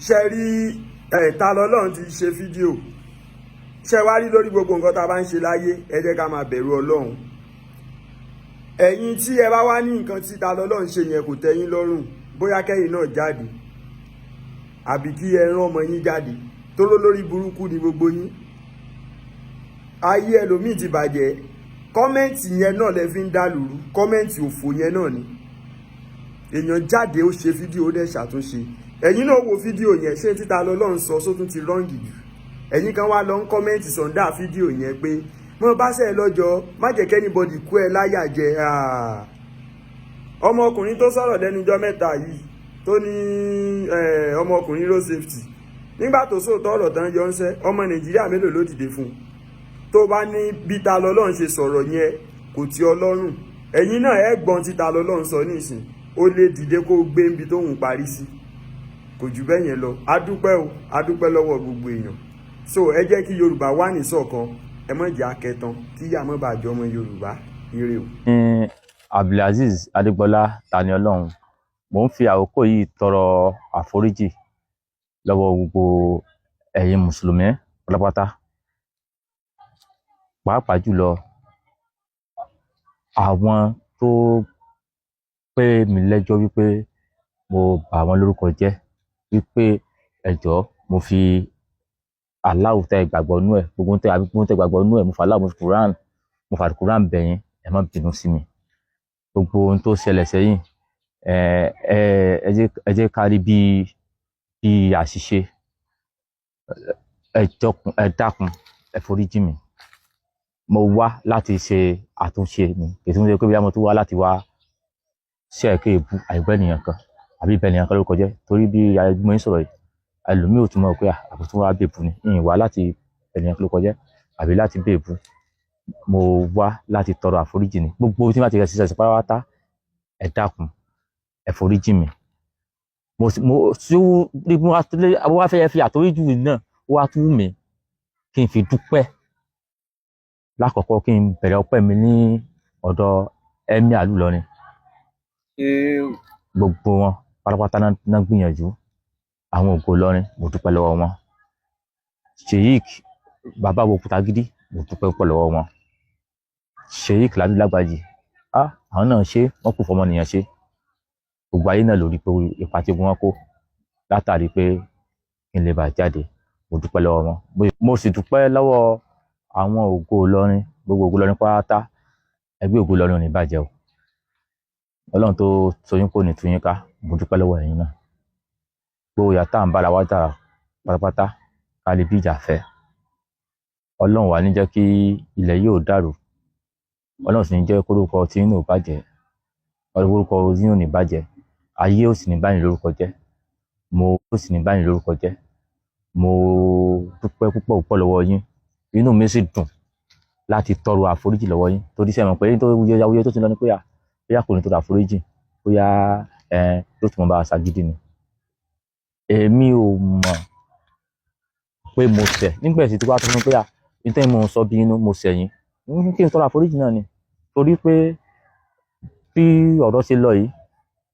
Ṣe rí ẹ̀ Ta lọ́lọ́run ti ṣe fídíò. Ṣe wá rí lórí gbogbo nǹkan tá a bá ń ṣe láyé, ẹ jẹ́ ká máa bẹ̀rù Ọlọ́run. Ẹ̀yin tí ẹ bá wá ní nǹkan tí Ta lọ́lọ́run ṣe yẹn kò tẹ́ yín lọ́rùn, bóyá kẹ́yìn náà jáde àbí kí ẹ rán ọmọ yín jáde, tóró lórí burúkú ni gbogbo yín. Ayé ẹlòmíì ti bàjẹ́. Comment yẹn náà lẹ fi ń dá lùrú. Comment òfò yẹn náà ni. Èèyàn jáde, ó ṣe fídíò, ó dẹ̀ ṣàtúnṣe. Ẹ̀yin náà wo fídíò yẹn. Ṣé tí Ta lọ́lọ́run sọ sótún ti wrong jù? Ẹ̀yin kan wá lọ ń comment under fídíò yẹn pé mo bá ṣe lọ́jọ́, má jẹ́ kí anybody kú ẹ láyà jẹ. Ọmọkùnrin tó sọ̀rọ̀ lẹ́nujọ́ mẹ́ta yìí, tó ní ọmọkùnrin road safety, nígbà tó sòótọ́ ọ̀rọ̀ tán yọ ń sẹ́, ọmọ Nàìjíríà mélòó ló dìde fún un? Tó bá ní bí Ta lọ́lọ́run ṣe sọ̀rọ̀ yẹn kò tí Ọlọ́run, ẹ̀yin náà ẹ gbọ́n tí Ta lọ́lọ́run sọ nísìn, ó lè dìde kó gbé níbi tóun parí sí. Kò jù bẹ́ẹ̀ yẹn lọ. Adúpẹ́ o, adúpẹ́ lọ́wọ́ gbogbo èèyàn. So ẹ jẹ́ kí Yorùbá wà ní ṣọ̀kan. Ẹ má jẹ́ akẹtan kí ìyá má bàa jọ ọmọ Yorùbá. Ire o. Ní Abdulazeez Adégbọlá Tani Ọlọ́run, mò ń fi àkókò yìí tọrọ àforíjì lọ́wọ́ gbogbo ẹ̀yin mùsùlùmí pátápátá, pàápàá jùlọ àwọn tó pè mí lẹ́jọ́ wípé mo bà wọ́n lórúkọ jẹ́, wípé ẹ jọ̀ọ́, mo fi Allahu tẹ́ ẹ gbàgbọ́ nú ẹ̀, gbogbo tẹ́ gbogbo tẹ́ gbàgbọ́ nú ẹ̀, mo fi Allah, mo fi Quran, mo fi Quran bẹ̀ yín, ẹ má bínú sí mi. Gbogbo ohun tó ṣẹlẹ̀ sẹ́yìn, ẹ ẹ ẹ jẹ́ ká rí bí àṣìṣe. Ẹ jọkun, ẹ dákun, ẹ foríjì mi. Mo wá láti ṣe àtúnṣe ni. Kì í tún ṣe pé bí mo tún wá láti wá ṣe ẹ̀kẹ́ èbú àìbẹ́ ènìyàn kan àbí ìbẹ́ ènìyàn kan lórúkọ jẹ́, torí bí mo ń sọ̀rọ̀ yìí, ẹlòmíì ò tún mọ̀ pé àbùtún wá bèbú ni. Ìyìn wá láti ènìyàn kan lórúkọ jẹ́ àbí láti bèbú. Mo wá láti tọrọ àforíjì ni. Gbogbo tí wọ́n ti rẹ̀ ṣiṣẹ́ pátápátá, ẹ dákun, ẹ foríjì mi. Mo tí ó mo wá fẹ́ fi àforíjì náà, ó wá tún wù mí kí n fi dúpẹ́. Lákọ̀ọ́kọ́, kí n bẹ̀rẹ̀ ọpẹ́ mi ní ọ̀dọ̀ Emir ìlú Ìlọrin. Gbogbo wọn pátápátá náà gbìyànjú. Àwọn Ògo Ìlọrin, mo dúpẹ́ lọ́wọ́ wọn. Sheik bàbá wo Òkútagídí, mo dúpẹ́ púpọ̀ lọ́wọ́ wọn. Sheik Lamido Lágbàjì, ah, àwọn náà ṣe, wọ́n kù fọmọnìyàn ṣe. Gbogbo ayé náà lórí pé ipa tí wọ́n kó látàrí pé kí n lè bá jáde, mo dúpẹ́ lọ́wọ́ wọn. Mo sì dúpẹ́ lọ́wọ́ àwọn Ògo Ìlọrin, gbogbo Ògo Ìlọrin pátá. Ẹgbẹ́ Ògo Ìlọrin ò ní bàjẹ́ o. Ọlọ́run tó toyún kò ní tú yín ká. Mo dúpẹ́ lọ́wọ́ ẹ̀yin náà. Gbogbo ìyà tá à ń bára wa jà pátápátá ká lè bí ìjà fẹ́, Ọlọ́run wà ní jẹ́ kí ilẹ̀ yóò dàrú. Ọlọ́run sì ní jẹ́ kórúkọ tí inú ò bàjẹ́, orúkọ yín ò ní bàjẹ́, ayé ò sì ní báyìí lórúkọ jẹ́, mo ò sì ní báyìí lórúkọ jẹ́. Mo dúpẹ́ púpọ̀ púpọ̀ lọ́wọ́ yín. Inú mi sì dùn láti tọrọ àforíjì lọ́wọ́ yín, torí sẹ́wọ̀n pé tó wúyẹ tó ti lọ ní pé à bóyá kò ní tọrọ àforíjì, bóyá ẹ yóò tún mọ bá a ṣàgídí ni. Èmi ò mọ̀ pé mo ṣẹ̀ nígbà tí wàá tó fún pé à nítorí mo ń sọ bí inú mo ṣẹ̀ yín, kí n tọrọ àforíjì náà ni, torí pé bí ọ̀rọ̀ ṣe lọ yìí,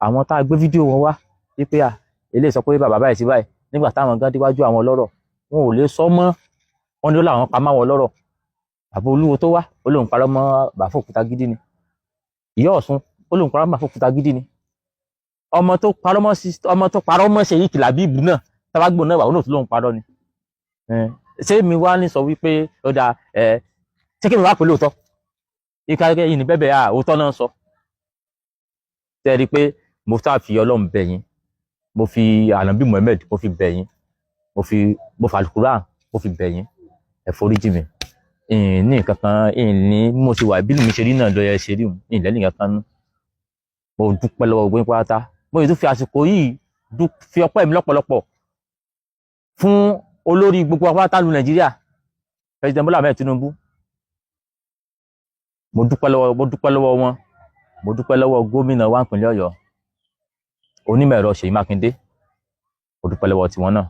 àwọn tá a gbé fídíò wọn wá wípé à eléyìí sọ pé bàbá báyìí sí báyìí, nígbà táwọn gan déwájú àwọn ọlọ́rọ̀, wọn ò lè sọ mọ́. Wọn ní ó láwọn pa máwọn ọlọ́rọ̀. Bàbá olúwo tó wá, ó lóun parọ́ mọ́ bàbá Òkútagídí ni. Ìyá Ọ̀ṣun, ó lóun parọ́ mọ́ bàbá Òkútagídí ni. Ọmọ tó parọ́ mọ́, ọmọ tó parọ́ mọ́ Sheikh Labeeb náà, tábàgbò náà wà, ó náà tó lóun parọ́ ni. Ṣé mi wá ní sọ wípé ó dáa? Ẹ ṣé kí mi wá pè lóòótọ́ ìka yìí ní bẹ́ẹ̀ bẹ́ẹ̀ à òótọ́ náà sọ. Tẹ́ ẹ rí i pé mo sá fi Ọlọ́run bẹ̀ yín, mo fi Ànábì Muhammed, mo fi bẹ̀ yín, mo fi Alukuran, mo fi bẹ̀ yín, ẹ foríjì mi. Ìyìn ní nǹkan kan, ìyìn ní bí mo ṣe wà, bí mi ṣe rí náà lọ yẹ ṣe rí, ìyìn lẹ́nu nǹkan kan nú. Mo dúpẹ́ lọ́wọ́ gbogbo yín pátá. Mo sì tún fi àsìkò yìí fi ọpẹ́ mi lọ́pọ̀lọpọ̀ fún olórí gbogbo apáta lu Nàìjíríà, President Bola Ahmed Tinubu. Mo dúpẹ́ lọ́wọ́ wọn. Mo dúpẹ́ lọ́wọ́ gómìnà wa ìpínlẹ̀ Ọ̀yọ́, onímọ̀ ẹ̀rọ Ṣèyí Mákindé. Mo dúpẹ́ lọ́wọ́ tiwọn náà.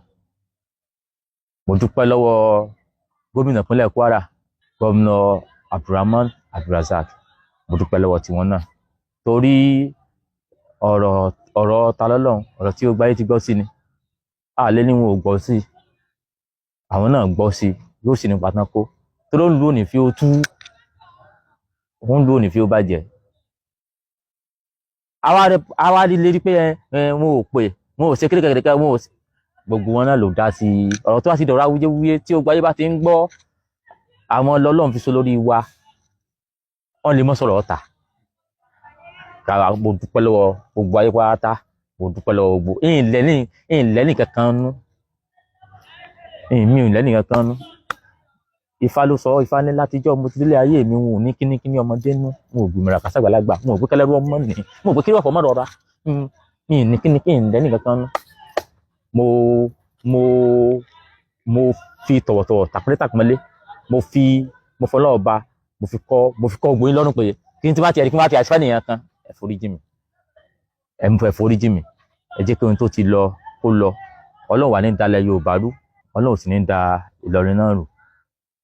Mo dúpẹ́ lọ́wọ́ gómìnà ìpínlẹ̀ Kwara, Gómìnà Abdulrahman Abdulrazak. Mo dúpẹ́ lọ́wọ́ tiwọn náà, torí ọ̀rọ̀ Ta lọ́lọ́run, ọ̀rọ̀ tí ó gbáyé ti gbọ́ sí ni. Àlẹ́ ni wọn ò gbọ́ sí i, àwọn náà gbọ́ sí i, yóò sì nípa tán kó tó ló ń lu òní fi ó tú, òun lu òní fi ó bàjẹ́. Àwa rí lérí pé ẹ wọn ò pè, wọn ò ṣe kékeré, wọn ò ṣe gbogbo wọn náà ló dá sí i. Ọ̀rọ̀ tó wá sí dọ̀rọ̀ awuyewuye tí ogun ayé bá ti ń gbọ́, àwọn lọ́lọ́run fi so lórí wa, wọ́n lè mọ́ sọ̀rọ̀ ọ̀tà kàrà. Mo dúpẹ́ lọ́wọ́ gbogbo ayé pátá, mo dúpẹ́ lọ́wọ́ gbogbo ìyìn lẹ́nì kankan nú ìyìn mi ò lẹ́nì kankan nú. Ifá ló sọ, Ifá ní látijọ́ mo ti délé ayé mi, wọn ò ní kíníkíní ọmọdé nú, wọn ò gbìmọ̀ràn kásàgbàlagbà, wọn ò pé kẹlẹ́rú ọmọ nì, wọn ò pé kí wọ́n fọmọ rọra. Mi ì ní kíníkíní lẹ́nì kankan nú. Mo fi tọ̀wọ̀tọ̀wọ̀, tàpọ́nlé tàpọ́nlé, mo fi mo fọlọ́ ọba, mo fi kọ́ gbóyin lọ́rùn pé kí n tí bá ti ẹ̀rí, kí n bá ti àṣìfẹ́ nìyẹn kan, ẹ foríjì mi, ẹ ń fẹ́ foríjì mi. Ẹ jẹ́ kí ohun tó ti lọ kó lọ. Ọlọ́run wà ní dalẹ̀ Yorùbá rú, Ọlọ́run sì ní da Ìlọrin náà rú.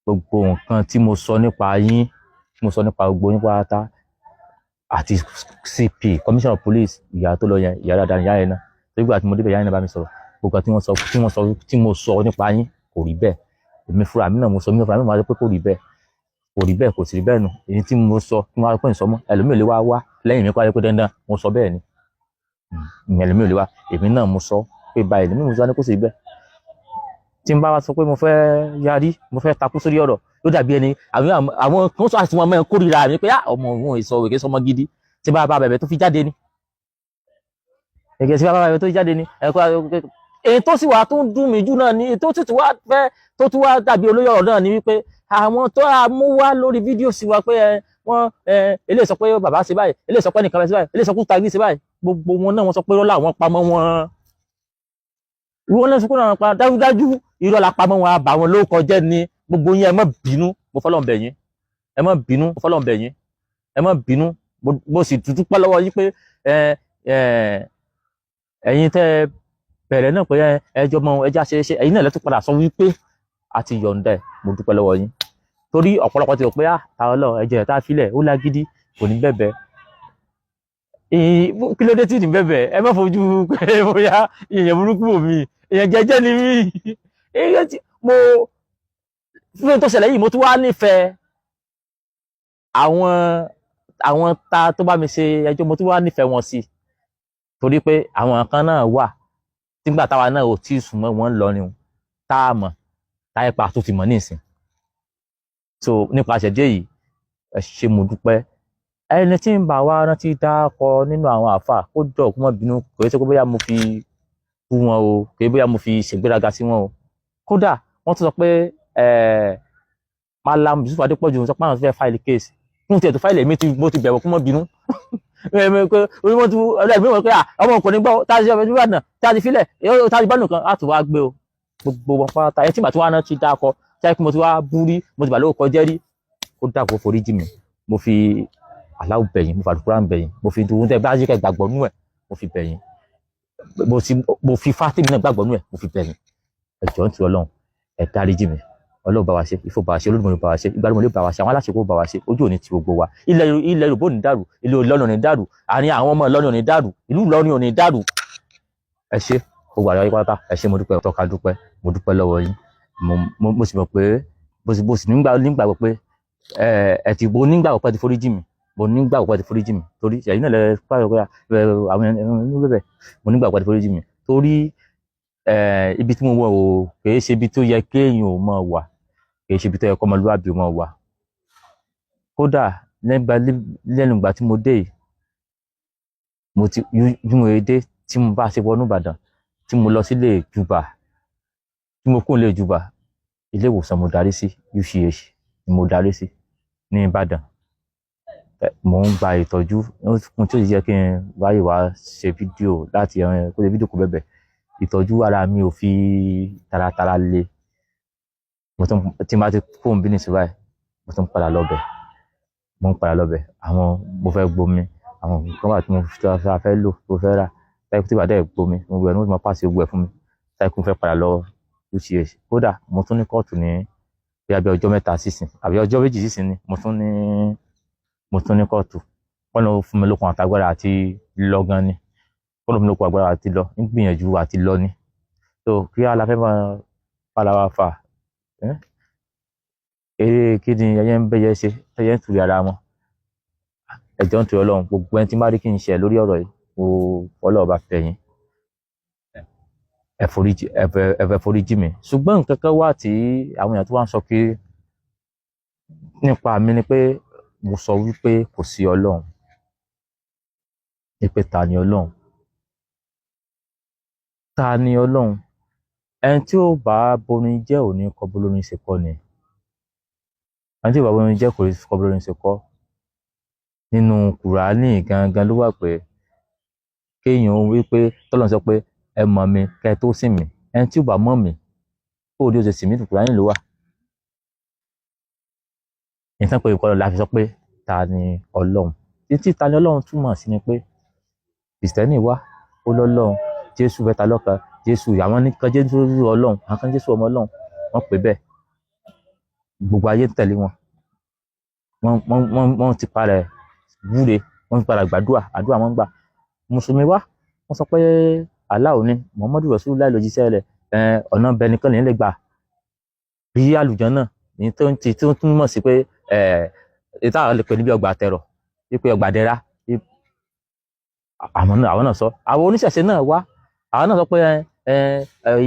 Gbogbo nǹkan tí mo sọ nípa yín, tí mo sọ nípa gbogbo yín pátá, àti CP, Commissioner of Police, ìyá tó lọ yẹn, ìyá dáadáa ìyá yẹn náà. Nígbà tí mo débẹ̀, ìyá yẹn náà bá mi sọ̀rọ̀. Gbogbo tí wọ́n sọ, tí mo sọ nípa yín kò rí bẹ́ẹ̀. Èmi fúnra mi náà mo sọ, mi fúnra mi máa sọ pé kò rí bẹ́ẹ̀, kò rí bẹ́ẹ̀, kò sì rí bẹ́ẹ̀ nù. Èyí tí mo sọ, tí mo wá pé ìsọmọ ẹlòmíì lè wá wá lẹ́yìn mi kó ayé pé dandan mo sọ bẹ́ẹ̀ ni. Ẹlòmíì lè wá, èmi náà mo sọ pé báyìí lèmi mo sọ ní kò sì rí bẹ́ẹ̀. Tí n bá wá sọ pé mo fẹ́ yarí, mo fẹ́ takú sórí ọ̀rọ̀, ló dàbí ẹni àwọn kan sọ àti wọn mẹ́rin kórìíra mi pé ọmọ òun ìsọ òkè sọmọ gidi tí bá bá bẹ̀bẹ̀ tó fi jáde ni, ẹ̀gẹ̀ tí bá bá bẹ̀bẹ̀ tó fi jáde ni ẹ̀kọ́. Èyí tó sì wà tó ń dùn mí jù náà ni, èyí tó sì tún wá fẹ́ tó tún wá dàbí olóyè ọ̀rọ̀ náà ni wípé àwọn tó a mú wá lórí fídíò sí wa pé ẹ wọ́n ẹ eléyìí sọ pé bàbá ṣe báyìí, eléyìí sọ pé nìkan ṣe báyìí, eléyìí sọ pé tàbí ṣe báyìí, gbogbo wọn náà wọ́n sọ pé irọ́ làwọn pamọ́ wọn. Ìwọ náà sọ pé náà pa dájúdájú, irọ́ la pamọ́ wọn, àbà wọn ló kọjá ní gbogbo yín. Ẹ má bínú, mo fọlọ́n bẹ̀ yín, ẹ má bínú, mo fọlọ́n bẹ̀ yín, ẹ má bínú. Mo sì tún dúpẹ́ lọ́wọ́ yín pé ẹ ẹ ẹ̀yin tẹ́ ẹ bẹ̀rẹ̀ náà pé ẹjọ́ mọ ẹjá ṣe é ṣe, ẹ̀yin náà lẹ́tún padà sọ wípé a ti yọ̀ǹda ẹ̀. Mo dúpẹ́ lọ́wọ́ yín torí ọ̀pọ̀lọpọ̀ ti rò pé ah, ta ọlọ́ ẹ̀jẹ̀ tá a filẹ̀ ó lágídí, kò ní bẹ̀bẹ̀. Kí ló dé tí ní bẹ̀bẹ̀? Ẹ má fojú pé bóyá èèyàn burúkú wò mí, èèyàn jẹ́jẹ́ ni mí. Èèyàn tí mo fún tó ṣẹlẹ̀ yìí, mo tún wá nífẹ̀ẹ́ àwọn ta tó bá mi ṣe ẹjọ́, mo tún wá nífẹ̀ẹ́ wọn sí, torí pé àwọn kan náà wà nígbà táwa náà ò tí ì sùn mọ́ wọn lọ ni o, tá a mọ̀ táyé pa tó ti mọ̀ nísìn. So nípasẹ̀ dé yìí, ẹ ṣé, mo dúpẹ́. Ẹni tí ń bá wa rántí dákọ nínú àwọn àáfàá, kó jọ kó má bínú. Kò yẹ kó bóyá mo fi bú wọn o, kò yẹ bóyá mo fi ṣègbéraga sí wọn o. Kódà wọ́n tún sọ pé Malam Yusuf Adépọ̀jù sọ pé àwọn fẹ́ file case fún tiẹ̀ tó file. Mi tí mo ti bẹ̀rù kó má bínú wọ́n tún ẹlẹ́gbẹ́ wọn pé ọmọ ọkùnrin gbọ́ tá a ti ṣe ìbàdàn, tá a ti filẹ̀, tá a ti bá nìkan á tún wá gbé o. Gbogbo wọn pátá, ẹ tí màá tún wá rántí dákọ tí a mo ti wá bú rí, mo ti bà lórúkọ jẹ́ rí, kó dàpọ̀ forí jì mí. Mo fi aláwọ̀ bẹ̀yìn, mo fi àlùkùránì bẹ̀yìn, mo fi dùn tẹ́ bá yí kẹ́ gbàgbọ́ nú ẹ̀, mo fi bẹ̀yìn, mo fi fátìmí náà gbàgbọ́ nú ẹ̀, mo fi bẹ̀yìn. Ẹ jọ̀ọ́, nítorí Ọlọ́run, ẹ dáríjì mi. Ọlọ́run bá wa ṣe, Ifọ̀ bá wa ṣe, Olódùmarè bá wa ṣe, Ìgbàlódé bá wa ṣe, àwọn aláṣẹ kó bá wa ṣe. Ojú òní ti gbogbo wa. Ilẹ̀ Yorùbá ò ní dàrú, ilẹ̀ Ìlọrin ò ní dàrú, àárín àwọn ọmọ Ìlọrin ò ní dàrú, ìlú Ìlọrin ò ní dàrú. Ẹ ṣé, gbogbo àríwá pátá, ẹ ṣé, mo dúpẹ́, tọ́ka dúpẹ́, mo dúpẹ́ lọ́wọ́ yín. Mo sì mọ̀ pé mo sì nígbàgbọ́ pé ẹ ti, mo nígbàgbọ́ pé ẹ ti foríjì mi, mo nígbàgbọ́ pé ẹ ti foríjì mi, torí ẹ̀yin náà lẹ pààyàn pé àwọn ẹni bẹ́ẹ̀. Mo nígbàgbọ́ pé ẹ ti foríjì mi torí ibi tí mo wọ̀ o, kì í ṣe ibi tó yẹ kéèyàn ò mọ̀ wà, kì í ṣe ibi tó yẹ kọ́mọlúwàbí ò mọ̀ wà. Kódà lẹ́nu ìgbà tí mo dé yìí, mo ti bí mo dé, tí mo bá ṣe wọnú Ìbàdàn, tí mo lọ sílé ìjùbà, tí mo kúrò nílé ìjùbà, ilé ìwòsàn mo darí sí, UCH ni mo darí sí ní Ìbàdàn. Mò ń gba ìtọ́jú ohun tí ó yẹ kí n ráyè wá ṣe fídíò láti kó ṣe fídíò kó bẹ̀bẹ̀. Ìtọ́jú ara mi ò fi taratara le. Mo tún tí n bá ti kúrò níbí nísìnyí báyìí, mo tún padà lọ bẹ̀, mo ń padà lọ bẹ̀. Àwọn mo fẹ́ gbomi, àwọn nǹkan wà tí mo fẹ́ lò, mo fẹ́ rà táyé tí ìbàdàn gbomi mo gbẹ ní wọ́n ti máa pàṣẹ gbogbo ẹ̀ fún mi táyé kí n fẹ́ padà lọ UCH. Kódà mo tún ní kóòtù ní bí abẹ́ ọjọ́ 3 sísìn àbí ọjọ́ 2 sísìn ni mo tún ní kóòtù. Wọ́n lọ fún mi lókun àtagbára àti lọ gan ni, wọ́n lọ fún mi lókun àgbára àti lọ, ń gbìyànjú àti lọ ni. Tó kí á la fẹ́ máa fara wa fà eré? Kí ni ẹyẹ ń bẹ́yẹ ṣe tẹ́yẹ ń tùrí ara wọn? Ẹjọ́ ń tùrí Ọlọ́run. Gbogbo ẹni tí má rí kí n ṣe lórí ọ̀rọ̀ yìí, mo Ọlọ́run bá fẹ́ yín, ẹ foríjì, ẹ fẹ́ foríjì mi. Ṣùgbọ́n nǹkan kan wà tí àwọn èèyàn tó wá ń sọ kiri nípa mi ni pé mo sọ wípé kò sí Ọlọ́run, ní pé ta ni Ọlọ́run, ta ni Ọlọ́run? Ẹni tí ó bá borin jẹ́ òní kọ́ bólórin ṣe kọ́ ni. Ẹni tí ó bá borin jẹ́ kò ní kọ́ bólórin ṣe kọ́. Nínú Kùránì gangan ló wà pé kéèyàn wí pé tọ́lọ́run sọ pé ẹ mọ̀ mi kẹ́ ẹ tó sìn mí. Ẹni tí ó bá mọ̀ mí, kó o ní o ṣe sìn mí? Kùránì ló wà. Nǹkan pé ìkọlọ̀ la fi sọ pé ta ni Ọlọ́run. Títí ta ni Ọlọ́run túmọ̀ sí ni pé Kìrìsìtẹ́nì wá ó lọ́lọ́run, Jésù mẹ́ta lọ́kan, Jésù àwọn nìkan, Jésù Ọlọ́run, àwọn kan Jésù ọmọ Ọlọ́run, wọ́n pè bẹ́ẹ̀. Gbogbo ayé ń tẹ̀lé wọn. Wọ́n ti parẹ́ wúre, wọ́n ti padà gbàdúrà, àdúrà wọn gbà. Mùsùlùmí wá, wọ́n sọ pé Allah ní Muhammadu Rasulullah lójíṣẹ́ rẹ̀, ọ̀nà bẹ nìkan lè gbà rí àlùjánnà ní tó ń ti tó ń túmọ̀ sí pé ìta àwọn lè pè níbi ọgbà àtẹrọ, wípé ọgbà àdẹrà. Àwọn náà sọ, àwọn oníṣẹ̀ṣe náà wá, àwọn náà sọ pé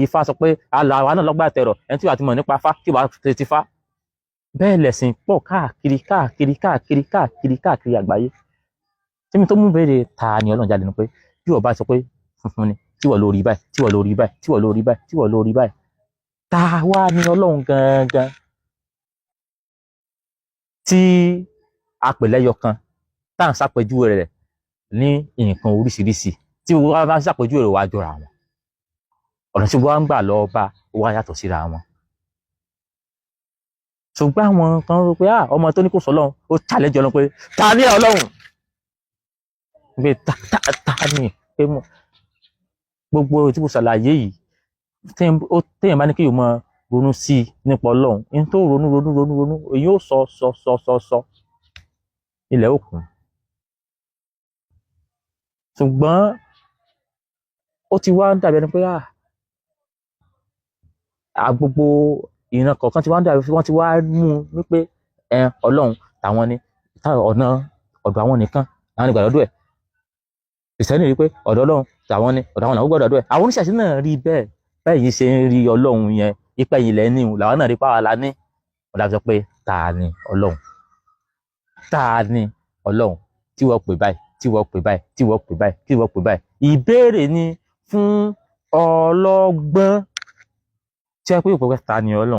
Ifá sọ pé àlà àwa náà lọ́gbà àtẹrọ. Ẹni tí wàá ti mọ̀ nípa Fá tí wàá ti Fá bẹ́ẹ̀, lẹ̀sìn pọ̀ káàkiri káàkiri káàkiri káàkiri káàkiri àgbáyé. Tí mi tó mú béèrè ta ni Ọlọ́run jáde ni pé bí wọ́n bá sọ pé funfun ni, tí wọ́n lórí báyìí, tí wọ́n lórí báyìí, tí wọ́n lórí báyìí, tí wọ́n lórí báyìí, ta wá ni Ọlọ́run gangan tí a pè lẹ́yọ kan, tá à ń ṣàpèjúwe rẹ̀ ní nǹkan oríṣiríṣi, tí wọ́n bá ń ṣàpèjúwe rẹ̀ wá jọra wọn, ọ̀nà tí wọ́n ń gbà lọ bá wá yàtọ̀ síra wọn. Ṣùgbọ́n àwọn kan rò pé ah, ọmọ tó ní kò sọ Ọlọ́run, ó challenge Ọlọ́run pé ta ni Ọlọ́run, pé ta ta ta ni pé mo gbogbo tí mo ṣàlàyé yìí, téèyàn bá ní kí yóò máa ronú sí i nípa Ọlọ́run ní tó ronú ronú ronú ronú, èyí ó sọ sọ sọ sọ sọ ilẹ̀ òkun. Ṣùgbọ́n ó ti wá ń dàbí ẹni pé gbogbo ìran kọ̀ọ̀kan ti wá ń dàbí wọ́n ti wá mú un wípé ẹ Ọlọ́run tàwọn ni, ọ̀nà ọ̀dọ̀ àwọn nìkan àwọn nígbà lọ́dọ̀ ẹ̀. Kìrìsìtẹ́nì rí pé ọ̀dọ̀ Ọlọ́run tàwọn ni, ọ̀dọ̀ àwọn làwọn gbọ́dọ̀ ọ̀dọ̀ ẹ̀. Àwọn oníṣẹ̀ṣe náà rí bẹ́ẹ̀. Bẹ́ẹ̀ yìí ṣe ń rí Ọlọ́run yẹn, ipa yìí lẹ́ ní làwọn náà rí pàwọn la ní. Wọ́n dàbí sọ pé ta ni Ọlọ́run, ta ni Ọlọ́run tí wọ́n pè báyìí, tí wọ́n pè báyìí, tí wọ́n pè báyìí, tí wọ́n pè báyìí? Ìbéèrè ni fún ọlọ́gbọ́n tí wọ́n pè pé ta ni Ọlọ́run.